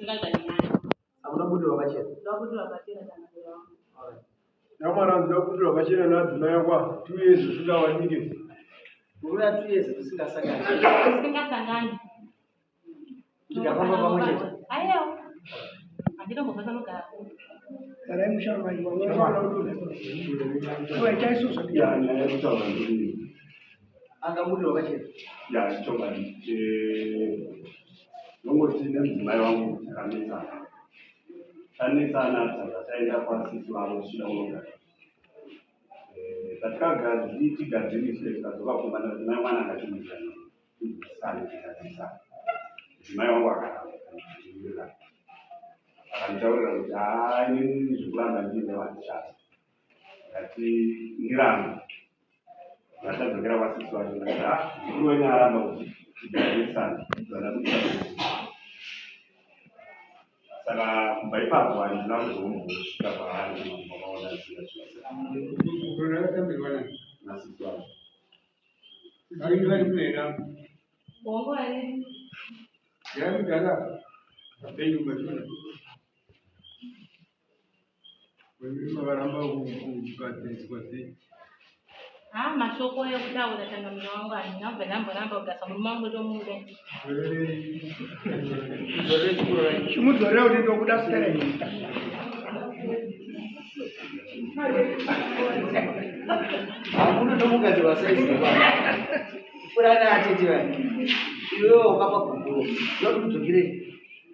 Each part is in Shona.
Tisingagari naye. Hamuna budirwa pachena. Ndabudirwa pachena changamire wangu. Nyamwana ndoda kubudirwa pachena naadzimai akwa 2 years zvisingawanike. Murume 2 years musingasangani. Tisingasangani. Tikafamba pamwe chete. Aiwa. Handitombobva panogara. Ya, nyaya yekutaura ndini. Angabudirwa pachena. Ya, chokwadi. Ndongoti nemudzimai wangu takanetsana. Tanetsana tabva taenda kwasisi vavo tichida kunogara. Tatikagazi tigadzirise tikadzoka kumba ndikati mai mwana ngatiwirirane. Tigadzirisane tigadzirisane. Mudzimai wangu akaramba akanditaurira. Akanditaurira kuti haa inini zvekuramba ndiine handichada. Ndati ndirambe. Ndatadzokera kwasisi vacho ndikati ah mukuru wenyu aramba kuti tigadzirisane. Ndabudisa Saka kubva ipapo handina kuzombosvika kwaari makaona zvinhu nasisi vangu. Bongo ari. Vakaramba kugadziriswa sei? Ha mashoko ekutaura changamire wangu handina kubva ndamboramba kugasa murume wangu tomuda. Chimudzorera kuti ndokuda stereki. Hakuna ndomugadzirwa sei zino. Furana atete vaya. Iwewe wakapa guguro. Ndoda kuti udzokere.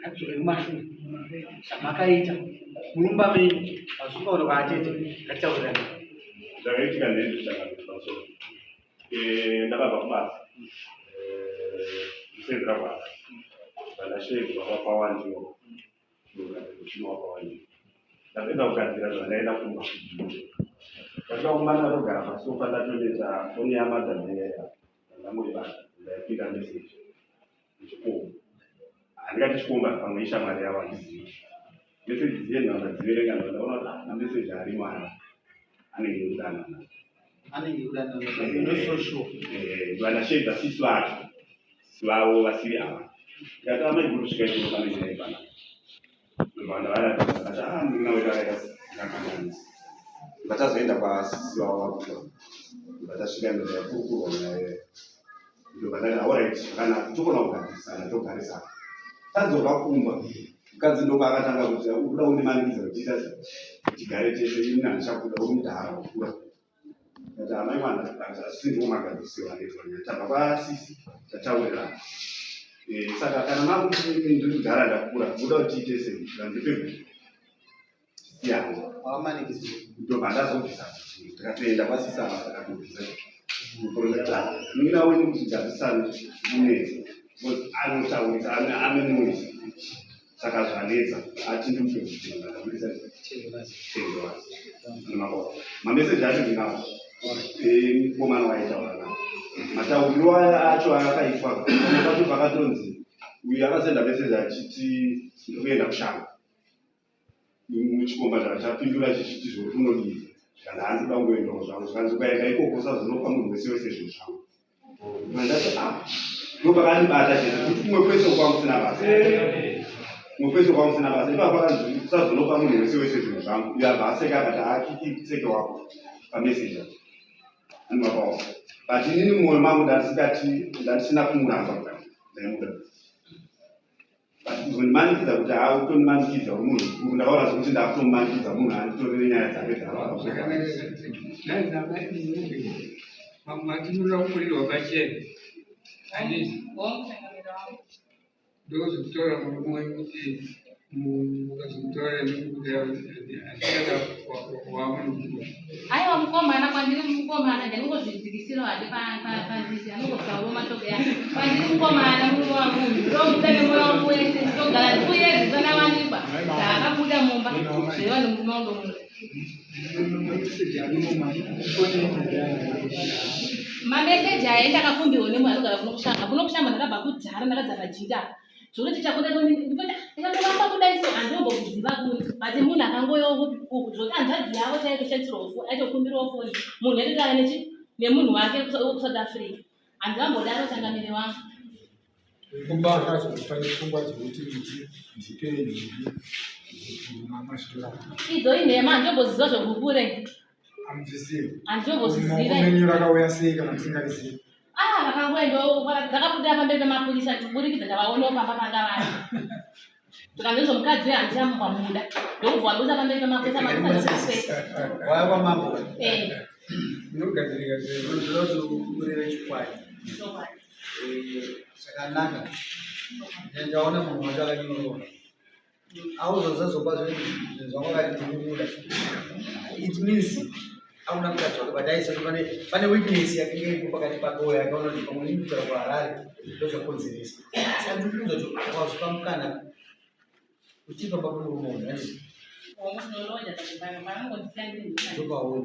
Ngatidzokere kumashure. Zvamakaita. Murumba menyu. Mazuva uno kwaatete. Ngatitaurirane. Zvakaitika ndezvi changamire pamusoro. Ndakabva kubasa. Kusenzera basa. Vandasheedzwa kwapawandiwa. Muchini wapawandiwa. Ndapedza kugadzira zvandaenda kumba. Ndasvika kumba ndatogara pasofa ndatoneta foni yamadam iya. Ndangoibata. Ndaipinda message. Chikomba. Handingati chikomba pamwe ishamwari yavo handizivi. Message dziye ndadziverenga ndaona kuti ah, mameseji arimo aya anenge ekudanana. Anenge kudanana. Not so sure. Vandasheedza sisi vacho. Sisi vavo vasiri ava. Ndikati amai guru svika ikuno pane nyaya iri panapa. Ndobva ndavaratidza ndakati ah munin'ina wedu akaita ndakakanganisa. Ndobva tazoenda kwasisi vavo vakura. Ndobva tasvika ndobva yakurukurwa nyaya iyoyo. Ndobva ndati alright zvakanaka togona kugadzirisana togarisana. Tadzoka kumba mukadzi ndopaakatanga kuti uri kuda kundimanikidza kuti tiita sei tigare tese ini handichakuda uri mudhara wakura. Ndati amai mwana asi ndiwo magadzirisiro anoitwa nyaya tabva kwasisi tataurirana. Saka kana makuti ini ndiri kudhara ndakura munoda kuti tiite sei ngandipe tisiyane. Wakamanikidzwa. Ndobva ndazobvisa tikatoenda kwasisi ava takatobvisa gupuro ndikati ah munin'ina wenyu kuti gadzirisane unetsa because anotaurisa ane noise saka zvanetsa ati ndimupe gupuro ndakabudisa tendo wasi nemaoko mameseji acho ndinawo mukomana waitaura nawo matauriro aya acho akaitwa pamwe pacho pakatonzi uyu akasenda meseji achiti ndikuenda kushango muchikomba chapindura chichiti zvoti unodii zvikanzi handikuda kungoendawo zvangu zvikanzi ukaenda ikoko usazonopa munhu wese wese zvinhu zvangu ndati ah ndopakandibata chete kuti kumwe kwese kwangu kusina basa kumwe kwese kwangu kusina basa ipapo akanzi usazonopa munhu wese wese zvinhu zvangu uyo abva aseka akati akiki seke wako pameseji anomapawo but inini mumwoyo mangu ndandisingati ndandisina kumuramba ndaimuda but kuzondimanikidza kuti haa utondimanikidza uri munhu mukuru ndakaona sekuti ndakutomumanikidza munhu anditorere nyaya dzake dzamatinoda kuburirwa pachena handiti Bongo changamire wangu. ndozokutaura murume wenyu kuti mukazotaura wamunokura Aiwa mukomana kwandiri mukomana ndinongozvidzikisira hake panditi anongotaurawo mashoko yake kwandiri mukomana murume wangu uyu ndomuda nemoyo wangu wese ndogara 2 years ndisanawanikwa ndakabuda mumba zviva nemurume wangu munhu mameseji aya ndakakumbirwa nemunhu anogara kuno kushamba kuno kushamba ndakabva kudhara ndakadzaka jinda zvokuti chakuda ndikatovamba kudai so handinombokuziva kuni but munhu akangoyawo uku zvokuti hanzvadzi yavo chaiyo toshandisirwawo foni aitokumbirawo foni munhu aitotara nechi nemunhu wake wekuSouth Africa handingambodaro changamire wangu. Kuba akazokupa pfungwa dzekuti miti ndipe nhingi masvikira. Idzo inhema, handinombozviziva zvegupure. Amuzizivi? Handinombozviziva. Menyu rakauya sei kana musingarizivi? Ah, vakangoenda, ndakabudira pamberi pemapurisa kuburikidza ndavaonawo pamba panga vari. Zvikanzi nezvomukadzi uyu handichambamuda. Ndokubva wabudisa pamberi pemapurisa, mapurisa ndokuswera. Waya kwamambo. Eh. Unogadzirika sei? Unoziva kuti ureve chikwai. Chokwadi. Chakanaka ndaona munhu wacho akanyorova, auzozazopa zvinhu zvako akati ndikukuda. It means auna mukadzi wake, but aisati pane weakness yakanga iripo pakati pake. Uyo akaona kuti pamwe ini kugara kuHarare ndozvakonzeresa. Saka ndikuudza kuti wazvipa mukana uchiri pamba pemurume uyu, handiti? Unoja pavanongondisiya ndiri. Ndopauri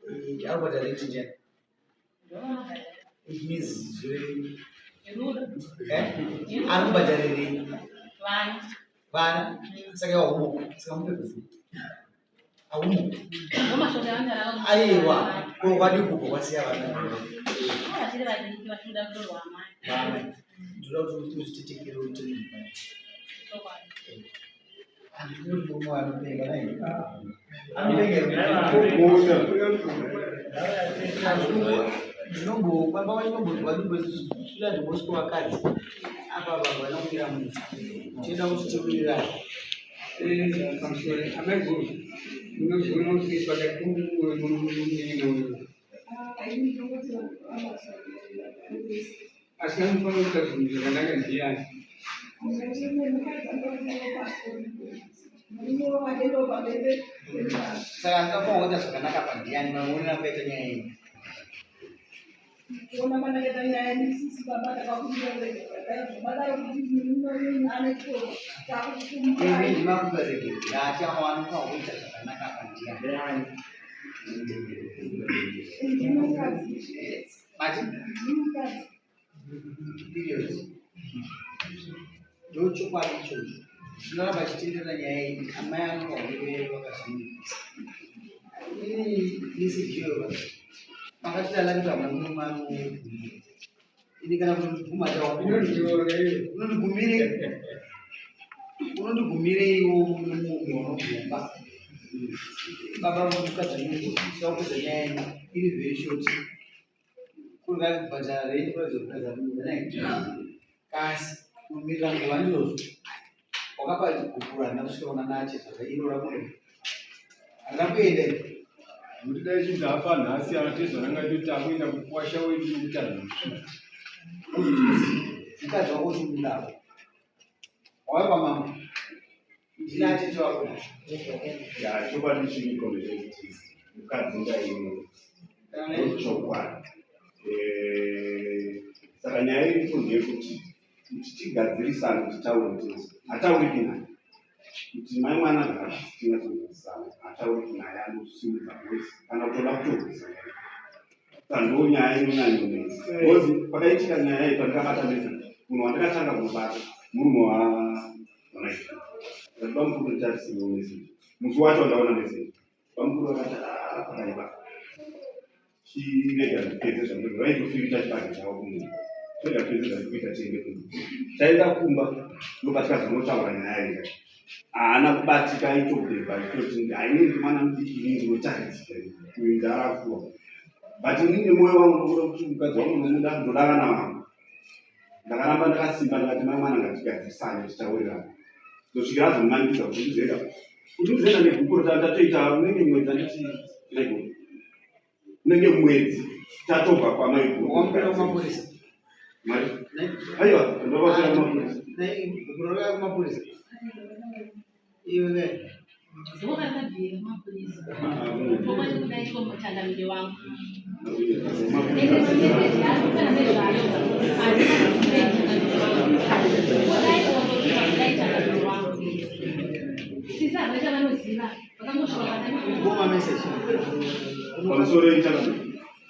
ari kubhadhara rent ndiani? It means zvirei? Rudo. Eh? Ari kubhadharirei? Vana. Vana. Saka iwa homo, saka mupe kuzi aumo. Ndomashoko avandarava. Aiwa, ko kwadi kubva kwasiya vana? Vachiri vadiki, vachinoda kutorwa amai. Vamai, ndoda kuti uzvitetekere uite munhu pai. Chokwadi. Handifuni kuti murume anopenga nai, anopenga. Ndinombofamba vachinombonzwa ndimbosvika ndimbosvika vakadzi apa apa vanomira munhu tinoda kuti tiwirirane. Pamusoro, amaiguru, munozoona kuti pakati pomunin'ina uyu asi anofanira kuita zvinhu zvakanaka ndiani? Saka angafanira kuita zvakanaka pandiani, maonero akaita nyaya iyi? Kuona mandakaita nyaya ndisisi baba, ndakakuimadaro kuti ane Imi ndimakubaregere ngati anofanira kuita zvakanaka pandiani? Ndinokadzi. Mati? Ndinokadzi. Period. Ndochokwadi ichocho. Tinoramba tichitenderera nyaya iyi. Amai anofanira vakazvininipisa. Ini meseji iyoyo makatitala kuti hamuna murume anogumira. Ini kana kutoguma chao. Inondiora iyo. Unondigumire, unondigumireiwo murume unogumba baba mukadzi mungu. Tichakupedza nyaya ino iri very short. Kuri kubhadhara rent kuratidza kukadza munhu nai, kasi kumirira nguva ndizvozvo. Wakapa gupuro, handina kusvika kuna nache zvaka iro rakuenda, handina kuenda. Nokuti dai chinzi afa nhasi, anatezvara ngaitoti takuenda kukwasha wedu nokuti hazvisvika. Mukadzi wako uchimudawo, wauya kwamambo, ndina atete wako. Ya, chokwadi chiripo ndechekuti mukadzi ndaimuda, ndochokwadi. Saka nyaya iripo ndeyekuti kuti tigadzirisane, titaure tese, hatauriki naye. Kuti mai mwana tingatonzwisisana, hatauriki naye, anosimudza voice kana kutoda kutorwisa. Saka ndo nyaya inonyanyonetsa, because pakaitika nyaya iyi, pandakabata message, munhu wandakatanga kubata murume wamaiguru. Ndati bamukuru, nditarisirewo message. Musi wacho wandaona message, bamukuru vakati, "Ah, pakaipa, chirega ndipedze zvandiri." Vaitofirita chibage chavo kumunhu. Chirega ndipedze zvandiri kuita, tiende kumba. Taenda kumba, ndopatikazonotaura nyaya iyi. Haana kubatika, aitobhebha achitoti, "Hainini mwana mudiki, inini ndinotaridzika, uyu ndarakura." But inini nemwoyo wangu ndokuda kuti mukadzi wangu ndomuda, ndoda vana vangu. Ndakaramba ndakasimba, ndikati, "Mai mwana, ngatigadzirisane, titaurirane." Ndosvikira azomanikidza kuti ndizoenda, kuti ndizoenda negupuro. Tatoita unenge mwedzi, anditi maiguru? Unenge mwedzi tatobva kwamaiguru. Wamupira kumapurisa? Mari, aiwa, ndovatira kumapurisa. Gupuro rakauya kumapurisa iwe? Ndokarakabvira kumapurisa, chokwadi kudai iko muchangamire wangu. Ende meseji yacho kana nezvayo handina kuziva, changamire wangu. Kudai ondotiwa kudai, changamire wangu, sisi havana chavanoziva, vakangosvika pandani. Goma message. Pamusoro ichanga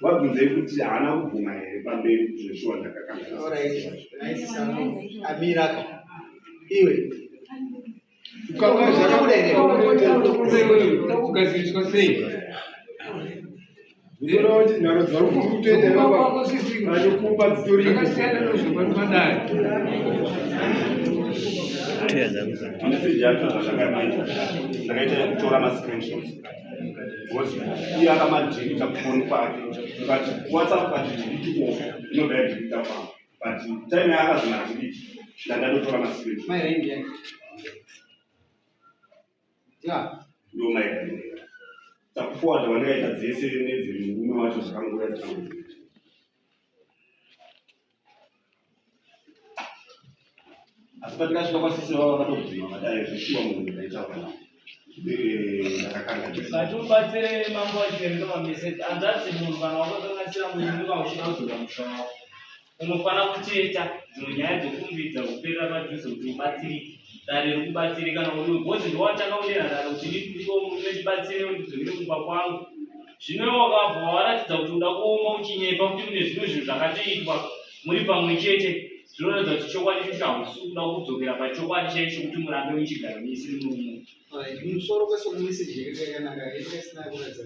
wabvunzei kuti haana kubvuma here pamberi kuti zveshuwa ndakakanganisa. Alright, nice. Amiraka iwe. Kugadziriswa sei? Zvinoreva kuti nharo dzauri kutoita vanokupa dzitoripo. Zvakasiyana nezvemadare. Mameseji acho zvandakamaita ndakaita yekutora mascreenshots because iye akamadhirita kufoni kwake but WhatsApp ukati delete off inobva yadhirita kwangu, but time yaakazomadhirita ndandatotora mascreenshots. Mai rendi yake. Ya. Ndo mairendera takuforward wandakaita dzese nedzemurume wacho zvakangouya dzikangoita. Asi patikasvika kwasisi vavo vakatobvuma vadai zveshuwa munhu ndaitaura navo ndakakanganisa. Ngatimubatsire mambo achiverenga mameseji. Hanzvadzi, munhu kana wakakanganisira murume kana uchida kudzoka musha wako, unofana kuteta dzimwe nyaya dzokumbidza kuperera padhuze kuti ubatsirike. Dare rikubatsire kana uriwe bhozi ndowatanga kudera dare kuti ndiko murume ndibatsire ndidzokere kumba kwangu. Zvino iwe wakabva waratidza kuti uda kuoma uchinyepa kuti mune zvimwe zvinhu zvakatoitwa muri pamwe chete, zvinoratidza kuti chokwadi ichocho hausi kuda kudzokera pachokwadi chaicho kuti murambe muchigara mese nemurume. Alright, musoro kwese kumeseji yake yakanaka, yanga isina kuratidza.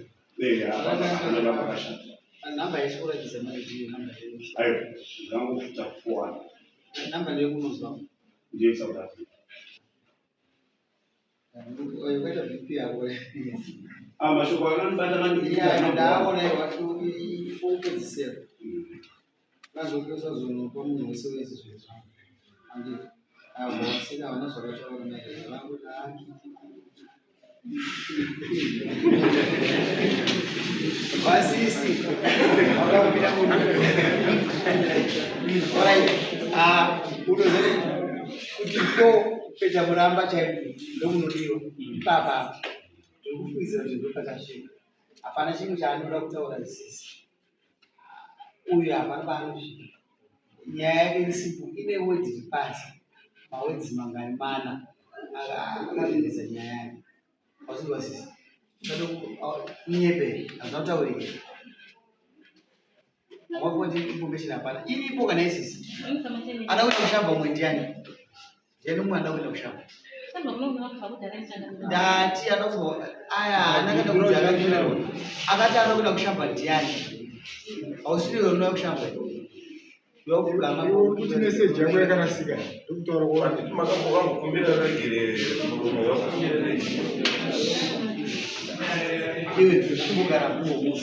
Hapana pakashata. Namba yaisi kuratidza mari ndiyo namba yedu. Aiwa, ndangofuta forward. Namba ndeyekunozwa. Ndiye South Africa. Ukaita BP yako. Ah, mashoko akanibata maningi. Yeah, ndaona iwo kupedzisira. Vazokusazonopa munhu wese wese zvinhu zvangu. Handiti. Avo vasina havana zvakataura naye. Vangoti vasisi vakapinda munhu. Alright. Ah, unozoti kuti ko kupeta muramba chaiko ndokunodiwa ipapa. Ndiri kufungidzira kuti ndopatasvika. Hapana chimwe chaanoda kutaura sisi. Uyu hapana paanosvika. Nyaya yake iri simple, ine wedhi iri pasi. Mawedzi mangani mana akazvindisa nyaya yake. Wazvinzwa sisi? Usade kunyepe, hazvina kutaurika. Wakoti information hapana. Iripo kana isisi. Ada kuenda kushamba umwe ndiani? Ndiani umwe ada kuenda kushamba? Ndati ada kubva aya haana kana kuti akanyorerwa. Akati ada kuenda kushamba ndiani? Hausiriwe unoda kushamba. Yokugama Kuti meseji yako yakarasika ndokutaura kwa Makambokumbira regerero murume wakumbira regerero. Iwe chimbogara kuwo.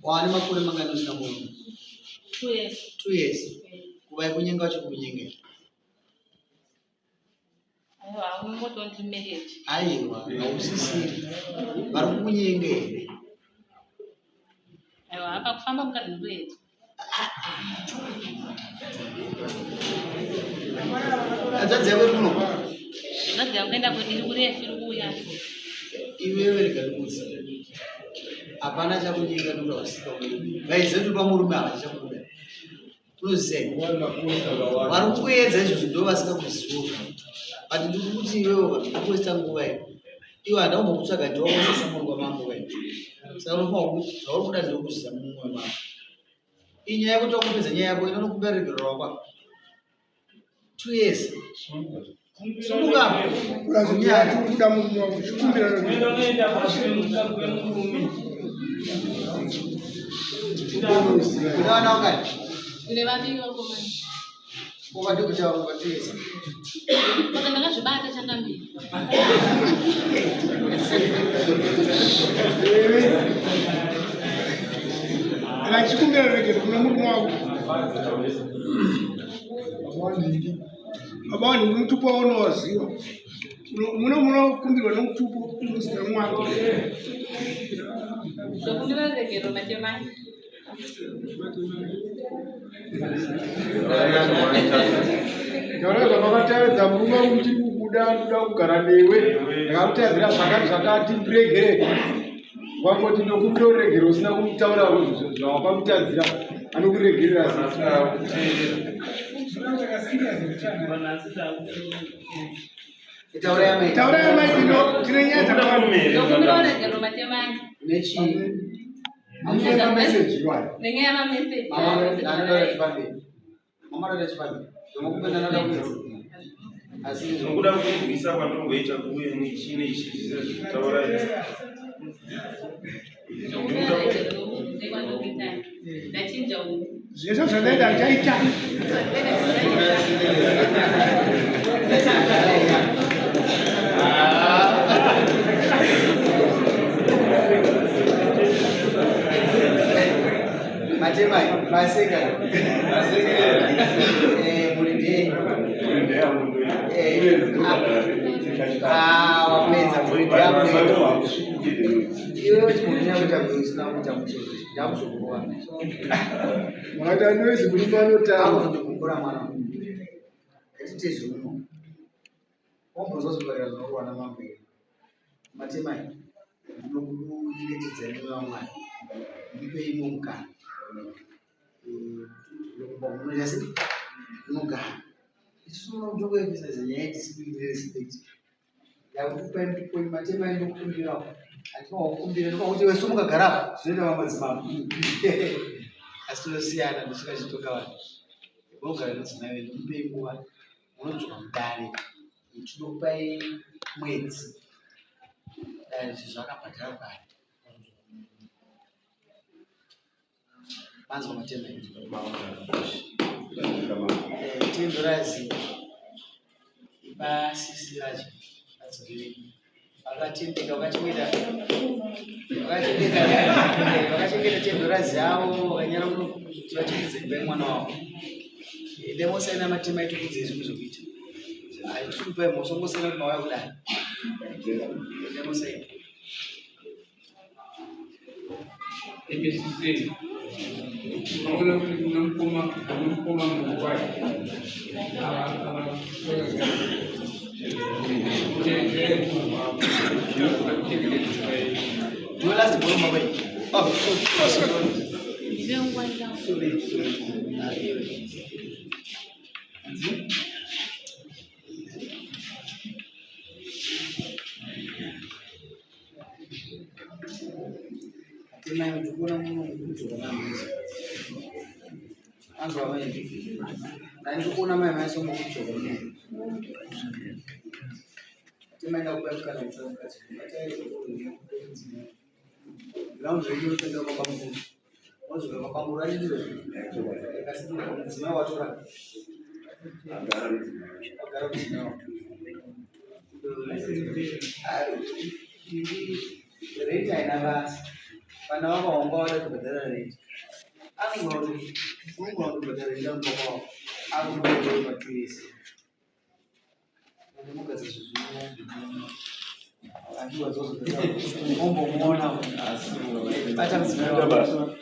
Wane makore mangani usina murume? 2 years. 2 years. Kuva kunyenga wacho kunyengera. Aiwa, unongotonzi marriage. Aiwa, hausisiri. Vari kukunyenga here? Aiwa, apa kufamba mukadzi ndoedzwa. Hanzvadzi yako iri kuno? Hanzvadzi yangu kuenda iri kurefu, iri kuuya. Iwewe rega ndikudze. Hapana chakunyenga nokuda wasika. Vaiziva kuti pamurume havachakuda. Unoziva vari kukuedza izvozvo ndo vasingakuzivo, but ndiri kuti iwewe ukuesta nguva iyo iwe handa kumbokutsvaga, ndiwaosesa munhu kwamambo kai. Saka unofanira kuti zvauri kuda ndokuzvisa mumwoyo mako. Inyaya yekuti wakupedza nyaya yako inonokumbira regerero rwako 2 years. Sumuka. Ati uri kuda murume wako, chikumbira Unoenda unoenda pasi pemutambo wemurume. Une vana wakati? Ndine vaviri vakomana. Ukati kuchaura pa 2 years. Saka ndakazvibata changamire. Achikumbira regero kuna murume wako. Baba wanhingi, mutupo waunowaziva muno munokumbirwa nomutupo unozita mwana. Ndokumbira regero matemai. Taura zvamakatevedza murume wangu muchiri kubuda, ndoda kugara newe, ndakakutadzira zvakati zvakati, ndiregerere. Wangoti ndokumbira uregere usina kumutaura zvawakamutadzira, anokuregerera sei? Taurai amai. Taurai amai, tine nyaya dzakawanda. Ndokumbira regero matemai. Nechii? Mameseji iwayo. Nenyaya yamameseji. Mama anoda chifambi. Mama anoda chifambi. Zvomukumbira anoda kuedza. Asi Nokuda kurwisa kwandongoita kuuye nechi nechi zvitaura. Ndachinja unhu. Zvese zvandaita ndichaita. Matema, maseka. Eh, muri ndei. Eh, ah, wapedza muri ndei. Iwewe chimunya kuita usina kuita mushe. Ndakuzokuwa. Makaita noise murume anotamba. Akuzondikumbura mwana. Ngatite zveuno. Wambozozvibarira zvinokuwana mambo here. Matema, ndinokuchengetedzai mweya waMwari. Ndipei imwe mukana. Munoita sei? Munogara. Isusu munotongoemesaiza nyaya yediscipline nerespect. Ndakupai mutupo matema ndokukumbirawo. Handinokukumbira ndokuti wesu mukagara apa zvinoita vamadzimambo. Asi tinosiyana ndosvika chitoka vanhu. Munogara nedzimai venyu mupei nguva munodzoka mudare tinokupai mwedzi dare zvakabhadhara kare. Manzwa matema tendorazi ipasisi vacho vadzokere vakatendeka vakachengeta vakachengeta vakachengeta tendorazi avo vakanyara kuti vachengetedze imba yemwana wavo ndemosaina matema aitokudza zvimwe zvekuita aitikupai mhosva ngosaina kuti mauya kudai ndemosaina MSC unaona kuti kuna mukoma kuna mukoma munguva Do you last borrow my way? Oh, sorry. Sorry, sorry. Mai ndikuona muno kudzoka namai. Anzwa mai. Ndikuona mai mai somo kudzoka muno. Timai ndakupa mukana kutora mukadzi. Ground redu rotenda kwamba mukuru. Wazvika kwamba mukuru achindizvo. Kasi mudzimai watora. Wagara mudzimai wako. Rate haina basa. Vana vako haunga vada kubhadhara rate. Anogona kuti unogona kutobhadhara rate anopa kwavo. Akubhadhara pa2 years. Ombomuona bata mudzimai wako.